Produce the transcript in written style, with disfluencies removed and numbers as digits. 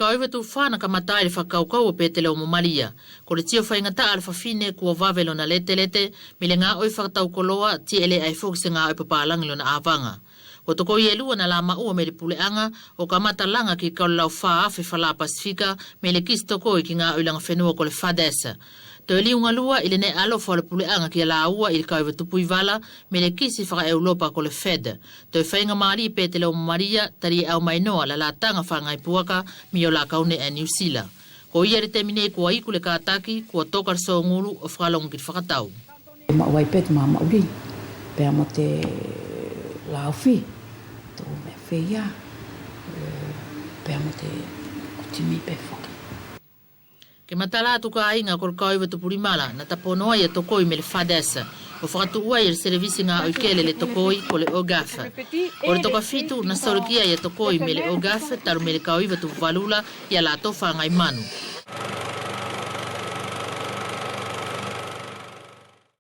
kauiva tufa na kamata i le whakaukau o Petele o Maria. Ko le tio whaingata a le whawhine kua vave lona lete me le ngā oi whakataukoloa ti ele ai foki se ngā oi papalangi lona awanga. Ko toko i elua na la maua me le puleanga o ka matalanga ki kaulau wha afe whala Pasifika me le kisi toko i ki ngā oilanga whenua ko le Fadesa. Toi liunga lua i le ne alofa o le puleanga ki a laua i le kauiva tupu i vala me le kisi whaka Europa ko le Fed. Toi whainga maari pe te leo Maria tari e au mai noa la latanga whangai puaka mi o la kaune e New Zealand. Ko ia le temine kua iku le kātaki kua toka le sōnguru o whakalongo ki te whakatau. Ma wai pe te mama uri, pea mo te laufi, tō mea wheia, pea mo te kutimi pe whaki. Ke matala atu ka ainga ko le kauiva tupulimala na taponoa ia tokoi me le Fadesa. O whakatuua i le servisi ngā oikele le tokoi ko le OGAF. O le toka fitu na sorikia ia tokoi me le OGAF taru me le kauiva tupuvalula ia la tofa ngai manu.